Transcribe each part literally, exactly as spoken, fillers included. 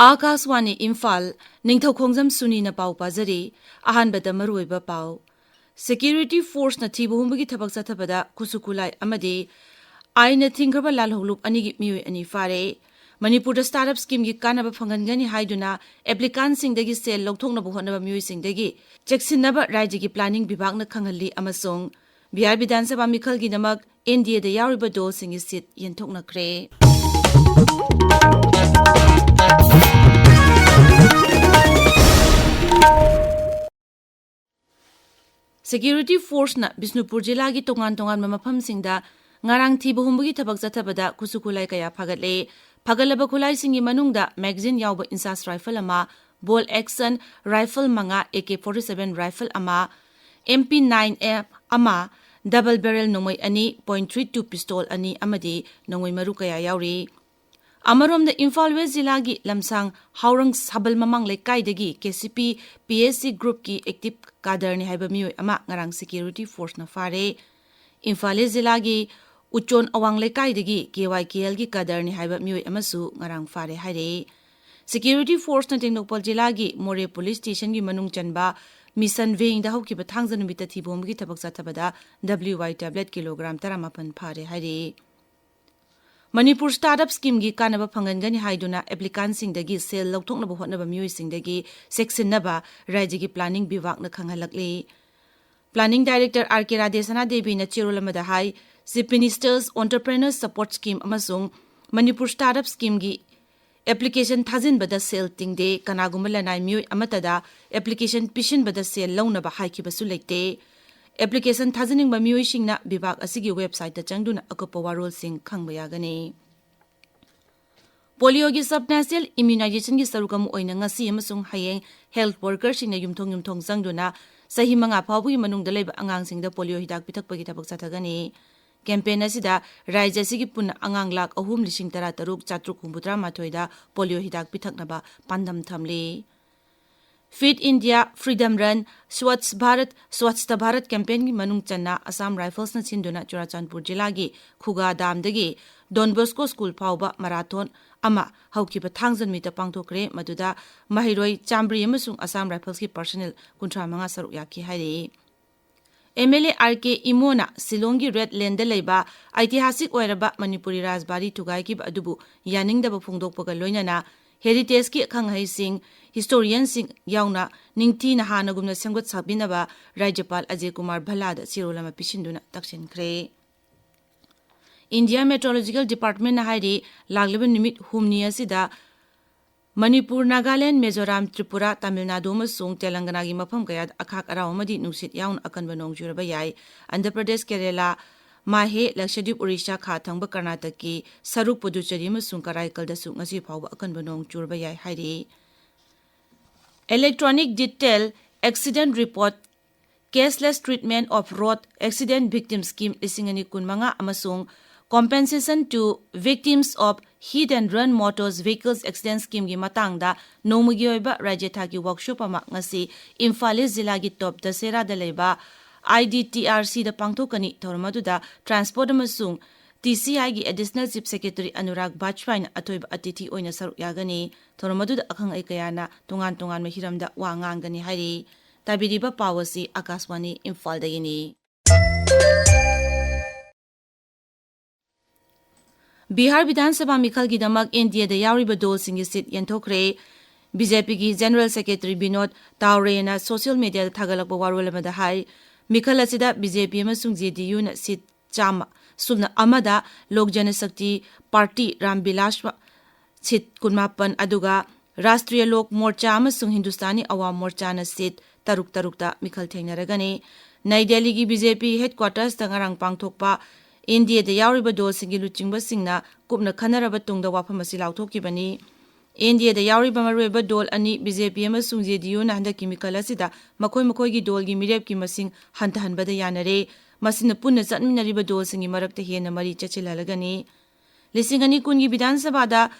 ꯑꯥꯀꯥꯁꯋꯥꯅꯤ ꯏꯝꯐꯥꯜ, ꯅꯤꯡꯊꯧꯈꯣꯡꯖꯝ ꯁꯨꯅꯤꯅ ꯄꯥꯎ ꯄꯥꯖꯔꯤ꯫ ꯑꯍꯥꯟꯕꯗ ꯃꯔꯨꯑꯣꯏꯕ ꯄꯥꯎ꯫ ꯁꯦꯀ꯭ꯌꯨꯔꯤꯇꯤ ꯐꯣꯔꯁꯅ ꯊꯤꯕ ꯍꯨꯝꯕꯒꯤ ꯊꯕꯛ ꯆꯠꯊꯕꯗ ꯈꯨꯠꯁꯨ ꯈꯨꯠꯂꯥꯏ ꯑꯃꯗꯤ ꯑꯥꯏꯟꯅ ꯊꯤꯡꯈ꯭ꯔꯕ ꯂꯥꯜꯍꯧꯂꯨꯞ ꯑꯅꯤꯒꯤ ꯃꯤꯑꯣꯏ ꯑꯅꯤ ꯐꯥꯔꯦ꯫ ꯃꯅꯤꯄꯨꯔꯗ ꯁ꯭ꯇꯥꯔꯠ ꯑꯞ ꯁ꯭ꯀꯤꯝꯒꯤ ꯀꯥꯟꯅꯕ ꯐꯪꯍꯟꯒꯅꯤ ꯍꯥꯏꯗꯨꯅ ꯑꯦꯄ꯭ꯂꯤꯀꯥꯟꯁꯤꯡꯗꯒꯤ ꯁꯦꯜ ꯂꯧꯊꯣꯛꯅꯕ ꯍꯣꯠꯅꯕ ꯃꯤꯑꯣꯏꯁꯤꯡꯗꯒꯤ ꯆꯦꯛꯁꯤꯟꯅꯕ ꯔꯥꯖ꯭ꯌꯒꯤ ꯄ꯭ꯂꯥꯅꯤꯡ ꯕꯤꯚꯥꯒꯅ ꯈꯪꯍꯜꯂꯤ ꯑꯃꯁꯨꯡ ꯕꯤꯍꯥꯔ ꯕꯤꯙꯥꯟ ꯁꯚꯥ ꯃꯤꯈꯜꯒꯤꯗꯃꯛ ꯑꯦꯟ ꯗꯤ ꯑꯦꯗ ꯌꯥꯎꯔꯤꯕ ꯗꯣꯜꯁꯤꯡꯒꯤ ꯁꯤꯠ ꯌꯦꯟꯊꯣꯛꯅꯈ꯭ꯔꯦ꯫ ꯁꯦꯀ꯭ꯌꯨꯔꯤꯇꯤ ꯐꯣꯔꯁꯅ ꯕꯤꯁꯅꯨꯄꯨꯔ ꯖꯤꯂꯥꯒꯤ ꯇꯣꯉꯥꯟ ꯇꯣꯉꯥꯟꯕ ꯃꯐꯝꯁꯤꯡꯗ ꯉꯔꯥꯡ ꯊꯤꯕ ꯍꯨꯝꯕꯒꯤ ꯊꯕꯛ ꯆꯠꯊꯕꯗ ꯈꯨꯠꯁꯨ ꯈꯨꯠꯂꯥꯏ ꯀꯌꯥ ꯐꯥꯒꯠꯂꯦ꯫ ꯐꯥꯒꯠꯂꯕ ꯈꯨꯠꯂꯥꯏꯁꯤꯡꯒꯤ ꯃꯅꯨꯡꯗ ꯃꯦꯒꯥꯖꯤꯟ ꯌꯥꯎꯕ ꯏꯟꯆꯥꯁ ꯔꯥꯏꯐꯜ ꯑꯃ, ꯕꯣꯜ ꯑꯦꯛꯁꯟ ꯔꯥꯏꯐꯜ ꯃꯉꯥ, A K forty seven rifle ꯑꯃ, ꯑꯦꯝ ꯄꯤ ꯅꯥꯏꯟ ꯑꯦ ꯑꯃ, ꯗꯕꯜ ꯕꯦꯔꯦꯜ ꯅꯣꯡꯃꯩ ꯑꯅꯤ, ꯄꯣꯏꯟ ꯊ꯭ꯔꯤ ꯇꯨ ꯄꯤꯁꯇꯣꯜ ꯑꯅꯤ ꯑꯃꯗꯤ ꯅꯣꯡꯃꯩ ꯃꯔꯨ ꯀꯌꯥ ꯌꯥꯎꯔꯤ꯫ ꯑꯃꯔꯣꯝꯗ ꯏꯝꯐꯥꯜ ꯋꯦꯁ ꯖꯤꯂꯥꯒꯤ ꯂꯝꯁꯥꯡ ꯍꯥꯎꯔꯪ ꯁꯥꯕꯜ ꯃꯃꯥꯡ ꯂꯩꯀꯥꯏꯗꯒꯤ ꯀꯦ ꯁꯤ ꯄꯤ ꯄꯤ ꯑꯦꯁ ꯁꯤ ꯒ꯭ꯔꯨꯞꯀꯤ ꯑꯦꯛꯇꯤꯞ ꯀꯥꯗꯔꯅꯤ ꯍꯥꯏꯕ ꯃꯤꯑꯣꯏ ꯑꯃ ꯉꯔꯥꯡ ꯁꯦꯀ꯭ꯌꯨꯔꯤꯇꯤ ꯐꯣꯔꯁꯅ ꯐꯥꯔꯦ꯫ ꯏꯝꯐꯥꯜ ꯏꯁ ꯖꯤꯂꯥꯒꯤ ꯎꯆꯣꯟ ꯑꯋꯥꯡ ꯂꯩꯀꯥꯏꯗꯒꯤ ꯀꯦ ꯋꯥꯏ ꯀꯦ ꯑꯦꯜꯒꯤ ꯀꯥꯗꯔꯅꯤ ꯍꯥꯏꯕ ꯃꯤꯑꯣꯏ ꯑꯃꯁꯨ ꯉꯔꯥꯡ ꯐꯥꯔꯦ ꯍꯥꯏꯔꯦ꯫ ꯁꯦꯀ꯭ꯌꯨꯔꯤꯇꯤ ꯐꯣꯔꯁꯅ ꯇꯦꯡꯅꯧꯄꯜ ꯖꯤꯂꯥꯒꯤ ꯃꯣꯔꯦ ꯄꯨꯂꯤꯁ ꯁ꯭ꯇꯦꯁꯟꯒꯤ ꯃꯅꯨꯡ ꯆꯟꯕ ꯃꯤꯁꯟ ꯚꯦꯡꯗ ꯍꯧꯈꯤꯕ ꯊꯥꯡꯖ ꯅꯨꯃꯤꯠꯇ ꯊꯤꯕꯣꯡꯕꯒꯤ ꯊꯕꯛ ꯆꯠꯊꯕꯗ ꯗꯕ꯭ꯂꯤꯌꯨ ꯋꯥꯏ ꯇꯦꯕ꯭ꯂꯦꯠ ꯀꯤꯂꯣꯒ꯭ꯔꯥꯝ ꯇꯔꯥꯃꯥꯄꯟ ꯐꯥꯔꯦ ꯍꯥꯏꯔꯦ꯫ ꯃꯅꯤꯄꯨꯔ ꯁ꯭ꯇꯥꯔꯠ ꯑꯞ ꯁ꯭ꯀꯤꯝꯒꯤ ꯀꯥꯟꯅꯕ ꯐꯪꯍꯟꯒꯅꯤ ꯍꯥꯏꯗꯨꯅ ꯑꯦꯄ꯭ꯂꯤꯀꯥꯟꯁꯤꯡꯗꯒꯤ ꯁꯦꯜ ꯂꯧꯊꯣꯛꯅꯕ ꯍꯣꯠꯅꯕ ꯃꯤꯑꯣꯏꯁꯤꯡꯗꯒꯤ ꯆꯦꯛꯁꯤꯟꯅꯕ ꯔꯥꯖ꯭ꯌꯒꯤ ꯄ꯭ꯂꯥꯅꯤꯡ ꯕꯤꯚꯥꯒꯅ ꯈꯪꯍꯜꯂꯛꯂꯤ꯫ ꯄ꯭ꯂꯥꯅꯤꯡ ꯗꯥꯏꯔꯦꯛꯇꯔ ꯑꯥꯔ ꯀꯦ ꯔꯥꯙꯦ ꯁꯅꯥꯗꯦꯕꯤꯅ ꯆꯦꯔꯣꯜ ꯑꯃꯗ ꯍꯥꯏ, ꯆꯤꯐ ꯃꯤꯅꯤꯁꯇꯔꯁ ꯑꯣꯟꯇꯔꯄ꯭ꯔꯦꯅꯔꯁ ꯁꯄꯣꯔꯠ ꯁ꯭ꯀꯤꯝ ꯑꯃꯁꯨꯡ ꯃꯅꯤꯄꯨꯔ ꯁ꯭ꯇꯥꯔꯠ ꯑꯞ ꯁ꯭ꯀꯤꯝꯒꯤ ꯑꯦꯄ꯭ꯂꯤꯀꯦꯁꯟ ꯊꯥꯖꯤꯟꯕꯗ ꯁꯦꯜ ꯇꯤꯡꯗꯦ, ꯀꯅꯥꯒꯨꯝꯕ ꯂꯅꯥꯏ ꯃꯤꯑꯣꯏ ꯑꯃꯠꯇꯗ ꯑꯦꯄ꯭ꯂꯤꯀꯦꯁꯟ ꯄꯤꯁꯤꯟꯕꯗ ꯁꯦꯜ ꯂꯧꯅꯕ ꯍꯥꯏꯈꯤꯕꯁꯨ ꯂꯩꯇꯦ꯫ ꯑꯦꯄ꯭ꯂꯤꯀꯦꯁꯟ ꯊꯥꯖꯤꯟꯅꯤꯡꯕ ꯃꯤꯑꯣꯏꯁꯤꯡꯅ ꯕꯤꯚꯥꯒ ꯑꯁꯤꯒꯤ ꯋꯦꯕꯁꯥꯏꯠꯇ ꯆꯪꯗꯨꯅ ꯑꯀꯨꯞꯄ ꯋꯥꯔꯣꯜꯁꯤꯡ ꯈꯪꯕ ꯌꯥꯒꯅꯤ꯫ ꯄꯣꯂꯤꯑꯣꯒꯤ ꯁꯕ ꯅꯦꯁꯅꯦꯜ ꯏꯝꯃ꯭ꯌꯨꯅꯥꯏꯖꯦꯁꯟꯒꯤ ꯁꯔꯨꯛ ꯑꯃ ꯑꯣꯏꯅ ꯉꯁꯤ ꯑꯃꯁꯨꯡ ꯍꯌꯦꯡ ꯍꯦꯜꯊ ꯋꯥꯔꯀꯔꯁꯤꯡꯅ ꯌꯨꯝꯊꯣꯡ ꯌꯨꯝꯊꯣꯡ ꯆꯪꯗꯨꯅ ꯆꯍꯤ ꯃꯉꯥ ꯐꯥꯎꯕꯒꯤ ꯃꯅꯨꯡꯗ ꯂꯩꯕ ꯑꯉꯥꯡꯁꯤꯡꯗ ꯄꯣꯂꯤꯑꯣ ꯍꯤꯗꯥꯛ ꯄꯤꯊꯛꯄꯒꯤ ꯊꯕꯛ ꯆꯠꯊꯒꯅꯤ꯫ ꯀꯦꯝꯄꯦꯟ ꯑꯁꯤꯗ ꯔꯥꯖ꯭ꯌ ꯑꯁꯤꯒꯤ ꯄꯨꯟꯅ ꯑꯉꯥꯡ ꯂꯥꯈ ꯑꯍꯨꯝ ꯂꯤꯁꯤꯡ ꯇꯔꯥ ꯇꯔꯨꯛ ꯆꯥꯇ꯭ꯔꯨꯛ ꯍꯨꯝꯐꯨꯇꯔꯥ ꯃꯥꯊꯣꯏꯗ ꯄꯣꯂꯤꯑꯣ ꯍꯤꯗꯥꯛ ꯄꯤꯊꯛꯅꯕ ꯄꯥꯟꯗꯝ ꯊꯝꯂꯤ꯫ Fit India, Freedom Run, Swachh Bharat, Swachhta Bharat campaignꯒꯤ ꯃꯅꯨꯡ ꯆꯟꯅ Assam Riflesꯅ ꯁꯤꯟꯗꯨꯅ ꯆꯨꯔꯥꯆꯥꯟꯄꯨꯔ ꯖꯤꯂꯥꯒꯤ ꯈꯨꯒꯥ ꯗꯥꯝꯗꯒꯤ Don Bosco School ꯐꯥꯎꯕ marathon ꯑꯃ ꯍꯧꯈꯤꯕ ꯊꯥꯡꯖ ꯅꯨꯃꯤꯠꯇ ꯄꯥꯡꯊꯣꯛꯈ꯭ꯔꯦ꯫ ꯃꯗꯨꯗ ꯃꯍꯩꯔꯣꯏ ꯆꯥꯃꯔꯤ ꯑꯃꯁꯨꯡ Assam Riflesꯀꯤ personnel ꯀꯨꯟꯊ꯭ꯔꯥ ꯃꯉꯥ ꯁꯔꯨꯛ ꯌꯥꯈꯤ ꯍꯥꯏꯔꯤ꯫ MLA RK ꯏꯃꯣꯅ ꯁꯤꯂꯣꯡꯒꯤ Red Laneꯗ ꯂꯩꯕ ꯑꯩꯇꯤꯍꯥꯁꯤꯛ ꯑꯣꯏꯔꯕ ꯃꯅꯤꯄꯨꯔꯤ ꯔꯥꯖꯕꯥꯔꯤ ꯊꯨꯒꯥꯏꯈꯤꯕ ꯑꯗꯨꯕꯨ ꯌꯥꯅꯤꯡꯗꯕ ꯐꯣꯡꯗꯣꯛꯄꯒ ꯂꯣꯏꯅꯅ Heritageꯀꯤ ꯑꯈꯪ ꯑꯍꯩꯁꯤꯡ, historianꯁꯤꯡ ꯌꯥꯎꯅ ꯅꯤꯡꯊꯤꯅ ꯍꯥꯟꯅꯒꯨꯝꯅ ꯁꯦꯝꯒꯠ ꯁꯥꯕꯤꯅꯕ ꯔꯥꯖ꯭ꯌꯄꯥꯜ ꯑꯖꯌ ꯀꯨꯃꯥꯔ ꯚꯜꯂꯥꯗ ꯆꯦꯔꯣꯜ ꯑꯃ ꯄꯤꯁꯤꯟꯗꯨꯅ ꯇꯛꯁꯤꯟꯈ꯭ꯔꯦ꯫ India Meteorological Departmentꯅ ꯍꯥꯏꯔꯤ, ꯂꯥꯛꯂꯤꯕ ꯅꯨꯃꯤꯠ ꯍꯨꯝꯅꯤ ꯑꯁꯤꯗ ꯃꯅꯤꯄꯨꯔ, ꯅꯥꯒꯥꯂꯦꯟ, ꯃꯤꯖꯣꯔꯥꯝ, ꯇ꯭ꯔꯤꯄꯨꯔꯥ, ꯇꯥꯃꯤꯜ ꯅꯥꯗꯨ ꯑꯃꯁꯨꯡ ꯇꯦꯂꯪꯒꯅꯥꯒꯤ ꯃꯐꯝ ꯀꯌꯥꯗ ꯑꯈꯥꯛ ꯑꯔꯥꯎ ꯑꯃꯗꯤ ꯅꯨꯡꯁꯤꯠ ꯌꯥꯎꯅ ꯑꯀꯟꯕ ꯅꯣꯡ ꯆꯨꯔꯕ ꯌꯥꯏ꯫ ꯑꯟꯙ꯭ꯔ ꯄ꯭ꯔꯗꯦꯁ, ꯀꯦꯔꯦꯂꯥ, ꯃꯥꯍꯦ, ꯂꯛꯁꯗ꯭ꯋꯤꯞ, ꯑꯣꯔꯤꯁꯥ, ꯈꯥ ꯊꯪꯕ ꯀꯔꯅꯥꯇꯛꯀꯤ ꯁꯔꯨꯛ, ꯄꯨꯗꯨꯆꯦꯔꯤ ꯑꯃꯁꯨꯡ ꯀꯔꯥꯏꯀꯜꯗꯁꯨ ꯉꯁꯤ ꯐꯥꯎꯕ ꯑꯀꯟꯕ ꯅꯣꯡ ꯆꯨꯔꯕ ꯌꯥꯏ ꯍꯥꯏꯔꯤ꯫ Electronic Detail Accident Report, Cashless Treatment of Road Accident Victim Scheme ꯂꯤꯁꯤꯡ ꯑꯅꯤ ꯀꯨꯟꯃꯉꯥ ꯑꯃꯁꯨꯡ Compensation to Victims of Hit and Run Motor Vehicles Accident Schemeꯒꯤ ꯃꯇꯥꯡꯗ ꯅꯣꯡꯃꯒꯤ ꯑꯣꯏꯕ ꯔꯥꯖ꯭ꯌ ꯊꯥꯛꯀꯤ workshop ꯑꯃ ꯉꯁꯤ ꯏꯝꯐꯥꯜ ꯏꯁ ꯖꯤꯂꯥꯒꯤ ꯇꯣꯞ ꯗꯁꯦꯔꯥꯗ ꯂꯩꯕ IDTRCꯗ ꯄꯥꯡꯊꯣꯛꯀꯅꯤ꯫ ꯊꯧꯔꯝ ꯑꯗꯨꯗ Transport ꯑꯃꯁꯨꯡ TCIꯒꯤ Additional Chief Secretary ꯑꯅꯨꯔꯥꯒ ꯕꯥꯖꯄꯥꯏꯅ ꯑꯊꯣꯏꯕ ꯑꯇꯤꯊꯤ ꯑꯣꯏꯅ ꯁꯔꯨꯛ ꯌꯥꯒꯅꯤ꯫ ꯊꯧꯔꯝ ꯑꯗꯨꯗ ꯑꯈꯪ ꯑꯍꯩ ꯀꯌꯥꯅ ꯇꯣꯉꯥꯟ ꯇꯣꯉꯥꯟꯕ ꯍꯤꯔꯝꯗ ꯋꯥ ꯉꯥꯡꯒꯅꯤ ꯍꯥꯏꯔꯤ꯫ ꯇꯥꯕꯤꯔꯤꯕ ꯄꯥꯎ ꯑꯁꯤ ꯑꯀꯥꯁꯕꯥꯅꯤ ꯏꯝꯐꯥꯜꯗꯒꯤꯅꯤ꯫ ꯕꯤꯍꯥꯔ ꯕꯤꯙꯥꯟ ꯁꯚꯥ ꯃꯤꯈꯜꯒꯤꯗꯃꯛ NDAꯗ ꯌꯥꯎꯔꯤꯕ ꯗꯣꯜꯁꯤꯡꯒꯤ ꯁꯤꯠ ꯌꯦꯟꯊꯣꯛꯈ꯭ꯔꯦ꯫ BJPꯒꯤ General Secretary ꯕꯤꯅꯣꯗ ꯇꯥꯎꯔꯦꯅ social mediaꯗ ꯊꯥꯒꯠꯂꯛꯄ ꯋꯥꯔꯣꯜ ꯑꯃꯗ ꯍꯥꯏ, ꯃꯤꯈꯜ ꯑꯁꯤꯗ BJP ꯑꯃꯁꯨꯡ JDUꯅ ꯁꯤꯠ ꯆꯥꯝꯃ ꯁꯨꯞꯅ ꯑꯃꯗ, ꯂꯣꯛ ꯖꯅꯁꯛꯇꯤ ꯄꯥꯔꯇꯤ ꯔꯥꯝ ꯕꯤꯂꯥꯁ ꯁꯤꯠ ꯀꯨꯟꯃꯥꯄꯟ, ꯑꯗꯨꯒ ꯔꯥꯁꯇ꯭ꯔꯤꯌ ꯂꯣꯛ ꯃꯣꯔꯆꯥ ꯑꯃꯁꯨꯡ ꯍꯤꯟꯗꯨꯁꯇꯥꯅꯤ ꯑꯋꯥꯝ ꯃꯣꯔꯆꯥꯅ ꯁꯤꯠ ꯇꯔꯨꯛ ꯇꯔꯨꯛꯇ ꯃꯤꯈꯜ ꯊꯦꯡꯅꯔꯒꯅꯤ꯫ ꯅꯩ ꯗꯦꯜꯂꯤꯒꯤ BJP headquartersꯇ ꯉꯔꯥꯡ ꯄꯥꯡꯊꯣꯛꯄ NDAꯗ ꯌꯥꯎꯔꯤꯕ ꯗꯣꯜꯁꯤꯡꯒꯤ ꯂꯨꯆꯤꯡꯕꯁꯤꯡꯅ ꯀꯨꯞꯅ ꯈꯟꯅꯔꯕ ꯇꯨꯡꯗ ꯋꯥꯐꯝ ꯑꯁꯤ ꯂꯥꯎꯊꯣꯛꯈꯤꯕꯅꯤ꯫ NDAꯗ ꯌꯥꯎꯔꯤꯕ ꯃꯔꯨꯑꯣꯏꯕ ꯗꯣꯜ ꯑꯅꯤ, BJP ꯑꯃꯁꯨꯡ JDUꯅ ꯍꯟꯗꯛꯀꯤ ꯃꯤꯈꯜ ꯑꯁꯤꯗ ꯃꯈꯣꯏ ꯃꯈꯣꯏꯒꯤ ꯗꯣꯜꯒꯤ ꯃꯤꯔꯦꯞꯀꯤ ꯃꯁꯤꯡ ꯍꯟꯊꯍꯟꯕꯗ ꯌꯥꯅꯔꯦ꯫ ꯃꯁꯤꯅ ꯄꯨꯟꯅ ꯆꯠꯃꯤꯟꯅꯔꯤꯕ ꯗꯣꯜꯁꯤꯡꯒꯤ ꯃꯔꯛꯇ ꯍꯦꯟꯅ ꯃꯔꯤ ꯆꯠꯁꯤꯜꯍꯜꯂꯒꯅꯤ꯫ ꯂꯤꯁꯤꯡ ꯑꯅꯤ ꯀꯨꯟꯒꯤ ꯕꯤꯙꯥꯟ ꯁꯚꯥꯗ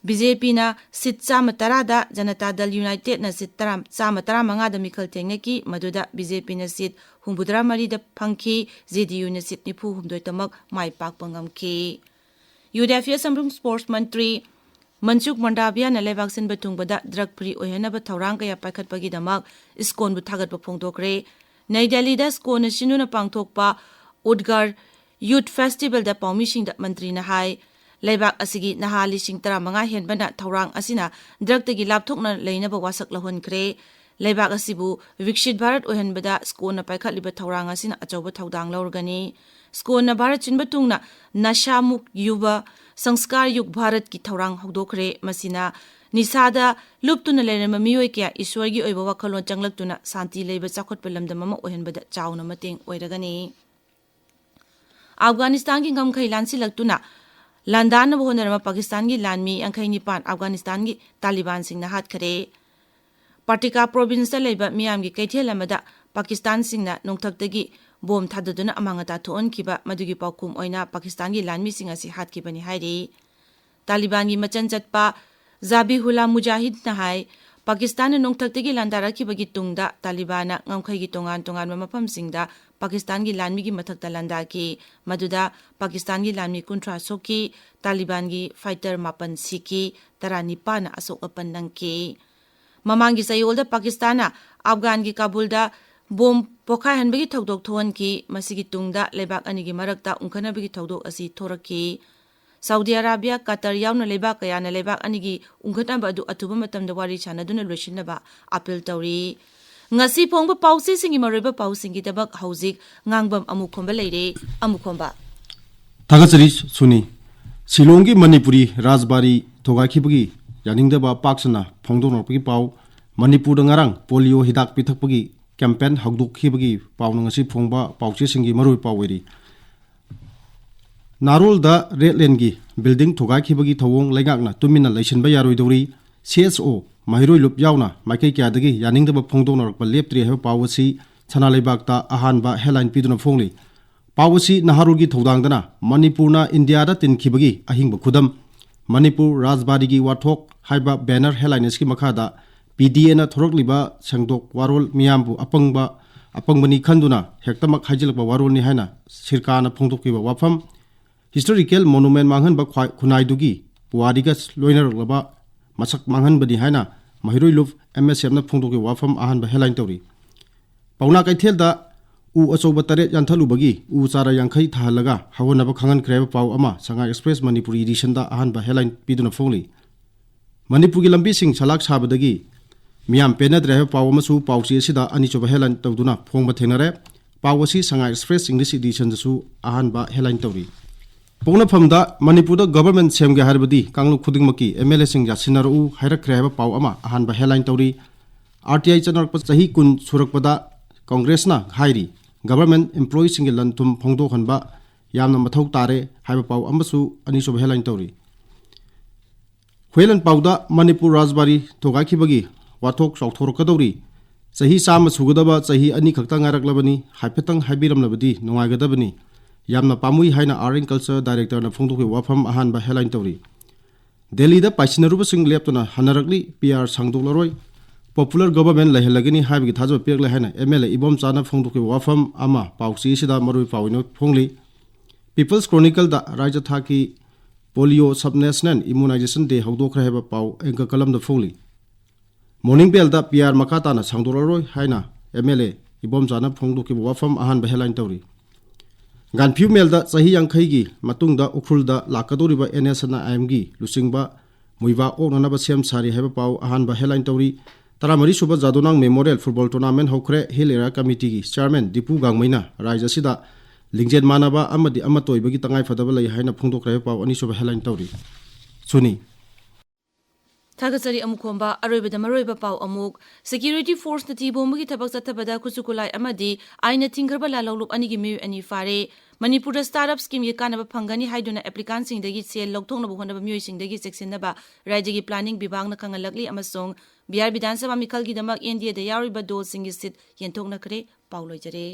ꯕꯤ ꯖꯦ ꯄꯤꯅ ꯁꯤꯠ ꯆꯥꯝꯃ ꯇꯔꯥꯗ, ꯖꯅꯇꯥ ꯗꯜ ꯌꯨꯅꯥꯏꯇꯦꯗꯅ ꯁꯤꯠ ꯇꯔꯥ, ꯆꯥꯝꯃ ꯇꯔꯥꯃꯉꯥꯗ ꯃꯤꯈꯜ ꯊꯦꯡꯅꯈꯤ꯫ ꯃꯗꯨꯗ ꯕꯤ ꯖꯦ ꯄꯤꯅ ꯁꯤꯠ ꯍꯨꯝꯐꯨꯇꯔꯥ ꯃꯔꯤꯗ ꯐꯪꯈꯤ, ꯖꯦ ꯗꯤ ꯌꯨꯅ ꯁꯤꯠ ꯅꯤꯐꯨ ꯍꯨꯝꯗꯣꯏꯗꯃꯛ ꯃꯥꯏ ꯄꯥꯛꯄ ꯉꯝꯈꯤ꯫ ꯌꯨ ꯗꯤ ꯑꯦꯐ ꯑꯃꯁꯨꯡ ꯁ꯭ꯄꯣꯔꯠꯁ ꯃꯟꯇ꯭ꯔꯤ ꯃꯟꯁꯨꯈ ꯃꯟꯗꯥꯚꯤꯌꯥꯅ ꯂꯩꯕꯥꯛ ꯁꯤꯟꯕ ꯊꯨꯡꯕꯗ ꯗ꯭ꯔꯒ ꯐ꯭ꯔꯤ ꯑꯣꯏꯍꯟꯅꯕ ꯊꯧꯔꯥꯡ ꯀꯌꯥ ꯄꯥꯏꯈꯠꯄꯒꯤꯗꯃꯛ ꯏꯁꯀꯣꯟꯕꯨ ꯊꯥꯒꯠꯄ ꯐꯣꯡꯗꯣꯛꯈ꯭ꯔꯦ꯫ ꯅꯩ ꯗꯦꯜꯂꯤꯗ ꯏꯁꯀꯣꯟꯅ ꯁꯤꯟꯗꯨꯅ ꯄꯥꯡꯊꯣꯛꯄ ꯎꯗꯒꯥꯔ ꯌꯨꯊ ꯐꯦꯁꯇꯤꯚꯦꯜꯗ ꯄꯥꯎꯃꯤꯁꯤꯡꯗ ꯃꯟꯇ꯭ꯔꯤꯅ ꯍꯥꯏ, ꯂꯩꯕꯥꯛ ꯑꯁꯤꯒꯤ ꯅꯍꯥ ꯂꯤꯁꯤꯡ ꯇꯔꯥꯃꯉꯥ ꯍꯦꯟꯕꯅ ꯊꯧꯔꯥꯡ ꯑꯁꯤꯅ ꯗ꯭ꯔꯒꯇꯒꯤ ꯂꯥꯞꯊꯣꯛꯅ ꯂꯩꯅꯕ ꯋꯥꯁꯛ ꯂꯧꯍꯟꯈ꯭ꯔꯦ꯫ ꯂꯩꯕꯥꯛ ꯑꯁꯤꯕꯨ ꯋꯤꯛꯁꯤꯠ ꯚꯥꯔꯠ ꯑꯣꯏꯍꯟꯕꯗ ꯏꯁꯀꯣꯟꯅ ꯄꯥꯏꯈꯠꯂꯤꯕ ꯊꯧꯔꯥꯡ ꯑꯁꯤꯅ ꯑꯆꯧꯕ ꯊꯧꯗꯥꯡ ꯂꯧꯔꯒꯅꯤ꯫ ꯏꯁꯀꯣꯟꯅ ꯚꯥꯔꯠ ꯁꯤꯟꯕ ꯊꯨꯡꯅ ꯅꯁꯥ ꯃꯨꯛ ꯌꯨꯚ ꯁꯪꯁꯀꯥꯔ ꯌꯨꯛ ꯚꯥꯔꯠꯀꯤ ꯊꯧꯔꯥꯡ ꯍꯧꯗꯣꯛꯈ꯭ꯔꯦ꯫ ꯃꯁꯤꯅ ꯅꯤꯁꯥꯗ ꯂꯨꯞꯇꯨꯅ ꯂꯩꯔꯝꯕ ꯃꯤꯑꯣꯏ ꯀꯌꯥ ꯏꯁꯣꯔꯒꯤ ꯑꯣꯏꯕ ꯋꯥꯈꯜꯂꯣꯟ ꯆꯪꯂꯛꯇꯨꯅ ꯁꯥꯟꯇꯤ ꯂꯩꯕ ꯆꯥꯎꯈꯠꯄ ꯂꯝꯗꯝ ꯑꯃ ꯑꯣꯏꯍꯟꯕꯗ ꯆꯥꯎꯅ ꯃꯇꯦꯡ ꯑꯣꯏꯔꯒꯅꯤ꯫ ꯑꯐꯒꯥꯅꯤꯁꯇꯥꯟꯒꯤ ꯉꯝꯈꯩ ꯂꯥꯟꯁꯤꯜꯂꯛꯇꯨꯅ ꯂꯥꯟꯗꯥꯅꯕ ꯍꯣꯠꯅꯔꯝꯕ ꯄꯥꯀꯤꯁꯇꯥꯟꯒꯤ ꯂꯥꯟꯃꯤ ꯌꯥꯡꯈꯩ ꯅꯤꯄꯥꯟ ꯑꯐꯒꯥꯅꯤꯁꯇꯥꯟꯒꯤ ꯇꯥꯂꯤꯕꯥꯟꯁꯤꯡꯅ ꯍꯥꯠꯈꯔꯦ꯫ ꯄꯥꯇꯤꯀꯥ ꯄ꯭ꯔꯣꯚꯤꯟꯁꯇ ꯂꯩꯕ ꯃꯤꯌꯥꯝꯒꯤ ꯀꯩꯊꯦꯜ ꯑꯃꯗ ꯄꯥꯀꯤꯁꯇꯥꯟꯁꯤꯡꯅ ꯅꯣꯡꯊꯛꯇꯒꯤ ꯕꯣꯝ ꯊꯥꯗꯗꯨꯅ ꯑꯃꯥꯡ ꯑꯇꯥ ꯊꯣꯛꯍꯟꯈꯤꯕ, ꯃꯗꯨꯒꯤ ꯄꯥꯎꯈꯨꯝ ꯑꯣꯏꯅ ꯄꯥꯀꯤꯁꯇꯥꯟꯒꯤ ꯂꯥꯟꯃꯤꯁꯤꯡ ꯑꯁꯤ ꯍꯥꯠꯈꯤꯕꯅꯤ ꯍꯥꯏꯔꯤ꯫ ꯇꯥꯂꯤꯕꯥꯟꯒꯤ ꯃꯆꯟ ꯆꯠꯄ ꯖꯥꯕꯤꯍꯨꯜꯂꯥ ꯃꯨꯖꯥꯍꯤꯗꯅ ꯍꯥꯏ, ꯄꯥꯀꯤꯁꯇꯥꯟꯅ ꯅꯣꯡꯊꯛꯇꯒꯤ ꯂꯥꯟꯗꯥꯔꯛꯈꯤꯕꯒꯤ ꯇꯨꯡꯗ ꯇꯥꯂꯤꯕꯥꯟꯅ ꯉꯝꯈꯩꯒꯤ ꯇꯣꯉꯥꯟ ꯇꯣꯉꯥꯟꯕ ꯃꯐꯝꯁꯤꯡꯗ ꯄꯥꯀꯤꯁꯇꯥꯟꯒꯤ ꯂꯥꯟꯃꯤꯒꯤ ꯃꯊꯛꯇ ꯂꯥꯟꯗꯥꯈꯤ꯫ ꯃꯗꯨꯗ ꯄꯥꯀꯤꯁꯇꯥꯟꯒꯤ ꯂꯥꯟꯃꯤ ꯀꯨꯟꯊ꯭ꯔꯥ ꯁꯣꯛꯈꯤ, ꯇꯥꯂꯤꯕꯥꯟꯒꯤ ꯐꯥꯏꯇꯔ ꯃꯥꯄꯟ ꯁꯤꯈꯤ, ꯇꯔꯥꯅꯤꯄꯥꯟꯅ ꯑꯁꯣꯛ ꯑꯄꯟ ꯅꯪꯈꯤ꯫ ꯃꯃꯥꯡꯒꯤ ꯆꯌꯣꯜꯗ ꯄꯥꯀꯤꯁꯇꯥꯟꯅ ꯑꯐꯒꯥꯟꯒꯤ ꯀꯥꯕꯨꯜꯗ ꯕꯣꯝ ꯄꯣꯈꯥꯏꯍꯟꯕꯒꯤ ꯊꯧꯗꯣꯛ ꯊꯣꯛꯍꯟꯈꯤ꯫ ꯃꯁꯤꯒꯤ ꯇꯨꯡꯗ ꯂꯩꯕꯥꯛ ꯑꯅꯤꯒꯤ ꯃꯔꯛꯇ ꯎꯪꯈꯠꯅꯕꯒꯤ ꯊꯧꯗꯣꯛ ꯑꯁꯤ ꯊꯣꯔꯛꯈꯤ꯫ ꯁꯥꯎꯗꯤ ꯑꯔꯥꯕꯤꯌꯥ, ꯀꯇꯔ ꯌꯥꯎꯅ ꯂꯩꯕꯥꯛ ꯀꯌꯥꯅ ꯂꯩꯕꯥꯛ ꯑꯅꯤꯒꯤ ꯎꯪꯈꯠꯅꯕ ꯑꯗꯨ ꯑꯊꯨꯕ ꯃꯇꯝꯗ ꯋꯥꯔꯤ ꯁꯥꯟꯅꯗꯨꯅ ꯂꯣꯏꯁꯤꯟꯅꯕ ꯑꯥꯄꯤꯜ ꯇꯧꯔꯤ꯫ ꯉꯁꯤ ꯐꯣꯡꯕ ꯄꯥꯎꯆꯦꯁꯤꯡꯒꯤ ꯃꯔꯨꯑꯣꯏꯕ ꯄꯥꯎꯁꯤꯡꯒꯤꯗꯃꯛ ꯍꯧꯖꯤꯛ ꯉꯥꯡꯕꯝ ꯑꯃꯨꯈꯣꯝꯕ ꯂꯩꯔꯦ꯫ ꯑꯃꯨꯈꯣꯝꯕ꯫ ꯊꯥꯒꯠꯆꯔꯤ ꯁꯨꯅꯤ꯫ ꯁꯤꯂꯣꯡꯒꯤ ꯃꯅꯤꯄꯨꯔꯤ ꯔꯥꯖꯕꯥꯔꯤ ꯊꯨꯒꯥꯏꯈꯤꯕꯒꯤ ꯌꯥꯅꯤꯡꯗꯕ ꯄꯥꯛ ꯁꯟꯅ ꯐꯣꯡꯗꯣꯛꯅꯔꯛꯄꯒꯤ ꯄꯥꯎ꯫ ꯃꯅꯤꯄꯨꯔꯗ ꯉꯔꯥꯡ ꯄꯣꯂꯤꯑꯣ ꯍꯤꯗꯥꯛ ꯄꯤꯊꯛꯄꯒꯤ ꯀꯦꯝꯄꯦꯟ ꯍꯧꯗꯣꯛꯈꯤꯕꯒꯤ ꯄꯥꯎꯅ ꯉꯁꯤ ꯐꯣꯡꯕ ꯄꯥꯎꯆꯦꯁꯤꯡꯒꯤ ꯃꯔꯨꯑꯣꯏꯕ ꯄꯥꯎ ꯑꯣꯏꯔꯤ꯫ ꯅꯥꯔꯣꯜꯗ ꯔꯦꯗ ꯂꯦꯟꯒꯤ ꯕꯤꯜꯗꯤꯡ ꯊꯨꯒꯥꯏꯈꯤꯕꯒꯤ ꯊꯧꯑꯣꯡ ꯂꯩꯉꯥꯛꯅ ꯇꯨꯃꯤꯟꯅ ꯂꯩꯁꯤꯟꯕ ꯌꯥꯔꯣꯏꯗꯧꯔꯤ꯫ ꯁꯤ ꯑꯦꯁ ꯑꯣ, ꯃꯍꯩꯔꯣꯏ ꯂꯨꯞ ꯌꯥꯎꯅ ꯃꯥꯏꯀꯩ ꯀꯌꯥꯗꯒꯤ ꯌꯥꯅꯤꯡꯗꯕ ꯐꯣꯡꯗꯣꯛꯅꯔꯛꯄ ꯂꯦꯞꯇ꯭ꯔꯤ ꯍꯥꯏꯕ ꯄꯥꯎ ꯑꯁꯤ ꯁꯅꯥ ꯂꯩꯕꯥꯛꯇ ꯑꯍꯥꯟꯕ ꯍꯦꯗꯂꯥꯏꯟ ꯄꯤꯗꯨꯅ ꯐꯣꯡꯂꯤ꯫ ꯄꯥꯎ ꯑꯁꯤ ꯅꯍꯥꯔꯣꯜꯒꯤ ꯊꯧꯗꯥꯡꯗꯅ ꯃꯅꯤꯄꯨꯔꯅ ꯏꯟꯗꯤꯌꯥꯗ ꯇꯤꯟꯈꯤꯕꯒꯤ ꯑꯍꯤꯡꯕ ꯈꯨꯗꯝ, ꯃꯅꯤꯄꯨꯔ ꯔꯥꯖꯕꯥꯔꯤꯒꯤ ꯋꯥꯊꯣꯛ ꯍꯥꯏꯕ banner headlinesꯀꯤ ꯃꯈꯥꯗ P D Aꯅ ꯊꯣꯔꯛꯂꯤꯕ ꯁꯦꯡꯗꯣꯛ ꯋꯥꯔꯣꯜ ꯃꯤꯌꯥꯝꯕꯨ ꯑꯄꯪꯕ, ꯑꯄꯪꯕꯅꯤ ꯈꯟꯗꯨꯅ ꯍꯦꯛꯇꯃꯛ ꯍꯥꯏꯖꯤꯜꯂꯛꯄ ꯋꯥꯔꯣꯜꯅꯤ ꯍꯥꯏꯅ ꯁꯤꯔꯀꯥꯅ ꯐꯣꯡꯗꯣꯛꯈꯤꯕ ꯋꯥꯐꯝ, historical monument ꯃꯥꯡꯍꯟꯕ ꯈ꯭ꯋꯥꯏ-, ꯈꯨꯟꯅꯥꯏꯗꯨꯒꯤ ꯄꯨꯋꯥꯔꯤꯒ ꯂꯣꯏꯅꯔꯛꯂꯕ ꯃꯁꯛ ꯃꯥꯡꯍꯟꯕꯅꯤ ꯍꯥꯏꯅ ꯃꯍꯩꯔꯣꯏ ꯂꯨꯞ M S Fꯅ ꯐꯣꯡꯗꯣꯛꯈꯤꯕ ꯋꯥꯐꯝ ꯑꯍꯥꯟꯕ headline ꯇꯧꯔꯤ꯫ ꯄꯥꯎꯅꯥ ꯀꯩꯊꯦꯜꯗ ꯎ ꯑꯆꯧꯕ ꯇꯔꯦꯠ ꯌꯥꯟꯊꯠꯂꯨꯕꯒꯤ ꯎ ꯆꯥꯔ ꯌꯥꯡꯈꯩ ꯊꯥꯍꯜꯂꯒ ꯍꯧꯍꯟꯅꯕ ꯈꯪꯍꯟꯈ꯭ꯔꯦ ꯍꯥꯏꯕ ꯄꯥꯎ ꯑꯃ ꯁꯉꯥꯏ Express ꯃꯅꯤꯄꯨꯔꯤ editionꯗ ꯑꯍꯥꯟꯕ headline ꯄꯤꯗꯨꯅ ꯐꯣꯡꯂꯤ꯫ ꯃꯅꯤꯄꯨꯔꯒꯤ ꯂꯝꯕꯤꯁꯤꯡ ꯁꯂꯥꯛ ꯁꯥꯕꯗꯒꯤ ꯃꯤꯌꯥꯝ ꯄꯦꯟꯅꯗ꯭ꯔꯦ ꯍꯥꯏꯕ ꯄꯥꯎ ꯑꯃꯁꯨ ꯄꯥꯎꯆꯦ ꯑꯁꯤꯗ ꯑꯅꯤꯁꯨꯕ headline ꯇꯧꯗꯨꯅ ꯐꯣꯡꯕ ꯊꯦꯡꯅꯔꯦ꯫ ꯄꯥꯎ ꯑꯁꯤ ꯁꯉꯥꯏ Express English editionꯗꯁꯨ ꯑꯍꯥꯟꯕ headline ꯇꯧꯔꯤ꯫ ꯄꯣꯛꯅꯐꯝꯗ ꯃꯅꯤꯄꯨꯔꯗ government ꯁꯦꯝꯒꯦ ꯍꯥꯏꯔꯕꯗꯤ ꯀꯥꯡꯂꯨꯞ ꯈꯨꯗꯤꯡꯃꯛꯀꯤ M L Aꯁꯤꯡ ꯌꯥꯁꯤꯟꯅꯔꯛꯎ ꯍꯥꯏꯔꯛꯈ꯭ꯔꯦ ꯍꯥꯏꯕ ꯄꯥꯎ ꯑꯃ ꯑꯍꯥꯟꯕ headline ꯇꯧꯔꯤ꯫ R T I ꯆꯠꯅꯔꯛꯄ ꯆꯍꯤ ꯀꯨꯟ ꯁꯨꯔꯛꯄꯗ Congressꯅ ꯍꯥꯏꯔꯤ, government employeeꯁꯤꯡꯒꯤ ꯂꯟ ꯊꯨꯝ ꯐꯣꯡꯗꯣꯛꯍꯟꯕ ꯌꯥꯝꯅ ꯃꯊꯧ ꯇꯥꯔꯦ ꯍꯥꯏꯕ ꯄꯥꯎ ꯑꯃꯁꯨ ꯑꯅꯤꯁꯨꯕ headline ꯇꯧꯔꯤ꯫ ꯍꯨꯌꯦꯟ ꯂꯥꯟꯄꯥꯎꯗ ꯃꯅꯤꯄꯨꯔ ꯔꯥꯖꯕꯥꯔꯤ ꯊꯨꯒꯥꯏꯈꯤꯕꯒꯤ ꯋꯥꯊꯣꯛ ꯆꯥꯎꯊꯣꯔꯛꯀꯗꯧꯔꯤ꯫ ꯆꯍꯤ ꯆꯥꯝꯃ ꯁꯨꯒꯗꯕ ꯆꯍꯤ ꯑꯅꯤ ꯈꯛꯇ ꯉꯥꯏꯔꯛꯂꯕꯅꯤ, ꯍꯥꯏꯐꯦꯠꯇꯪ ꯍꯥꯏꯕꯤꯔꯝꯂꯕꯗꯤ ꯅꯨꯡꯉꯥꯏꯒꯗꯕꯅꯤ꯫ ꯌꯥꯝꯅ ꯄꯥꯝꯃꯨꯏ ꯍꯥꯏꯅ Art and Culture Directorꯅ ꯐꯣꯡꯗꯣꯛꯈꯤꯕ ꯋꯥꯐꯝ ꯑꯍꯥꯟꯕ headline ꯇꯧꯔꯤ꯫ ꯗꯦꯜꯂꯤꯗ ꯄꯥꯏꯁꯤꯟꯅꯔꯨꯕꯁꯤꯡ ꯂꯦꯞꯇꯅ ꯍꯟꯅꯔꯛꯂꯤ, P R ꯁꯥꯡꯗꯣꯛꯂꯔꯣꯏ꯫ Popular government ꯂꯩꯍꯜꯂꯒꯅꯤ ꯍꯥꯏꯕꯒꯤ ꯊꯥꯖꯕ ꯄꯤꯔꯛꯂꯦ ꯍꯥꯏꯅ M L A ꯏꯕꯣꯝꯆꯥꯅ ꯐꯣꯡꯗꯣꯛꯈꯤꯕ ꯋꯥꯐꯝ ꯑꯃ ꯄꯥꯎꯆꯦ ꯑꯁꯤꯗ ꯃꯔꯨꯑꯣꯏ ꯄꯥꯎ ꯑꯣꯏꯅ ꯐꯣꯡꯂꯤ꯫ People's Chronicleꯗ ꯔꯥꯖ꯭ꯌ ꯊꯥꯛꯀꯤ polio sub-national immunization day ꯍꯧꯗꯣꯛꯈ꯭ꯔꯦ ꯍꯥꯏꯕ ꯄꯥꯎ anchor columnꯗ ꯐꯣꯡꯂꯤ꯫ Morning Bellꯗ P R ꯃꯈꯥ ꯇꯥꯅ ꯁꯥꯡꯗꯣꯔꯛꯂꯔꯣꯏ ꯍꯥꯏꯅ M L A ꯏꯕꯣꯝꯆꯥꯅ ꯐꯣꯡꯗꯣꯛꯈꯤꯕ ꯋꯥꯐꯝ ꯑꯍꯥꯟꯕ headline ꯇꯧꯔꯤ꯫ ꯒꯥꯟꯐꯤꯌꯨ ꯃꯦꯜꯗ ꯆꯍꯤ ꯌꯥꯡꯈꯩꯒꯤ ꯃꯇꯨꯡꯗ ꯎꯈ꯭ꯔꯨꯜꯗ ꯂꯥꯛꯀꯗꯧꯔꯤꯕ N S N I Mꯒꯤ ꯂꯨꯆꯤꯡꯕ ꯃꯨꯏꯕꯥ ꯑꯣꯛꯅꯅꯕ ꯁꯦꯝ ꯁꯥꯔꯤ ꯍꯥꯏꯕ ꯄꯥꯎ ꯑꯍꯥꯟꯕ headline ꯇꯧꯔꯤ꯫ ꯇꯔꯥꯃꯔꯤ ꯁꯨꯕ ꯖꯥꯗꯣꯅꯥꯡ Memorial Football Tournament ꯍꯧꯈ꯭ꯔꯦ꯫ Hill Area Committeeꯒꯤ Chairman ꯗꯤꯄꯨ ꯒꯥꯡꯃꯩꯅ ꯔꯥꯏꯖ ꯑꯁꯤꯗ ꯂꯤꯡꯖꯦꯜ ꯃꯥꯟꯅꯕ ꯑꯃꯗꯤ ꯑꯃꯠꯇ ꯑꯣꯏꯕꯒꯤ ꯇꯉꯥꯏꯐꯗꯕ ꯂꯩ ꯍꯥꯏꯅ ꯐꯣꯡꯗꯣꯛꯈ꯭ꯔꯦ ꯍꯥꯏꯕ ꯄꯥꯎ ꯑꯅꯤꯁꯨꯕ headline ꯇꯧꯔꯤ꯫ ꯁꯨꯅꯤ꯫ ꯊꯥꯒꯠꯆꯔꯤ ꯑꯃꯨꯛ ꯈꯣꯝꯕ꯫ ꯑꯔꯣꯏꯕꯗ ꯃꯔꯨꯑꯣꯏꯕ ꯄꯥꯎ ꯑꯃꯨꯛ꯫ Security forceꯅ ꯊꯤꯕꯣꯡꯕꯒꯤ ꯊꯕꯛ ꯆꯠꯊꯕꯗ ꯈꯨꯠꯁꯨ ꯈꯨꯠꯂꯥꯏ ꯑꯃꯗꯤ ꯑꯥꯏꯟꯅ ꯊꯤꯡꯈ꯭ꯔꯕ ꯂꯥꯜꯍꯧꯂꯨꯞ ꯑꯅꯤꯒꯤ ꯃꯤꯑꯣꯏ ꯑꯅꯤ ꯐꯥꯔꯦ꯫ ꯃꯅꯤꯄꯨꯔꯗ startup schemeꯒꯤ ꯀꯥꯟꯅꯕ ꯐꯪꯒꯅꯤ ꯍꯥꯏꯗꯨꯅ applicantꯁꯤꯡꯗꯒꯤ ꯁꯦꯜ ꯂꯧꯊꯣꯛꯅꯕ ꯍꯣꯠꯅꯕ ꯃꯤꯑꯣꯏꯁꯤꯡꯗꯒꯤ ꯆꯦꯛꯁꯤꯟꯅꯕ ꯔꯥꯏꯖ꯭ꯌꯒꯤ planning ꯕꯤꯚꯥꯒꯅ ꯈꯪꯍꯜꯂꯛꯂꯤ ꯑꯃꯁꯨꯡ ꯕꯤꯍꯥꯔ ꯕꯤꯙꯥꯟ ꯁꯚꯥ ꯃꯤꯈꯜꯒꯤꯗꯃꯛ N D Aꯗ ꯌꯥꯎꯔꯤꯕ ꯗꯣꯜꯁꯤꯡꯒꯤ seat ꯌꯦꯟꯊꯣꯛꯅꯈ꯭ꯔꯦ꯫ ꯄꯥꯎ ꯂꯣꯏꯖꯔꯦ꯫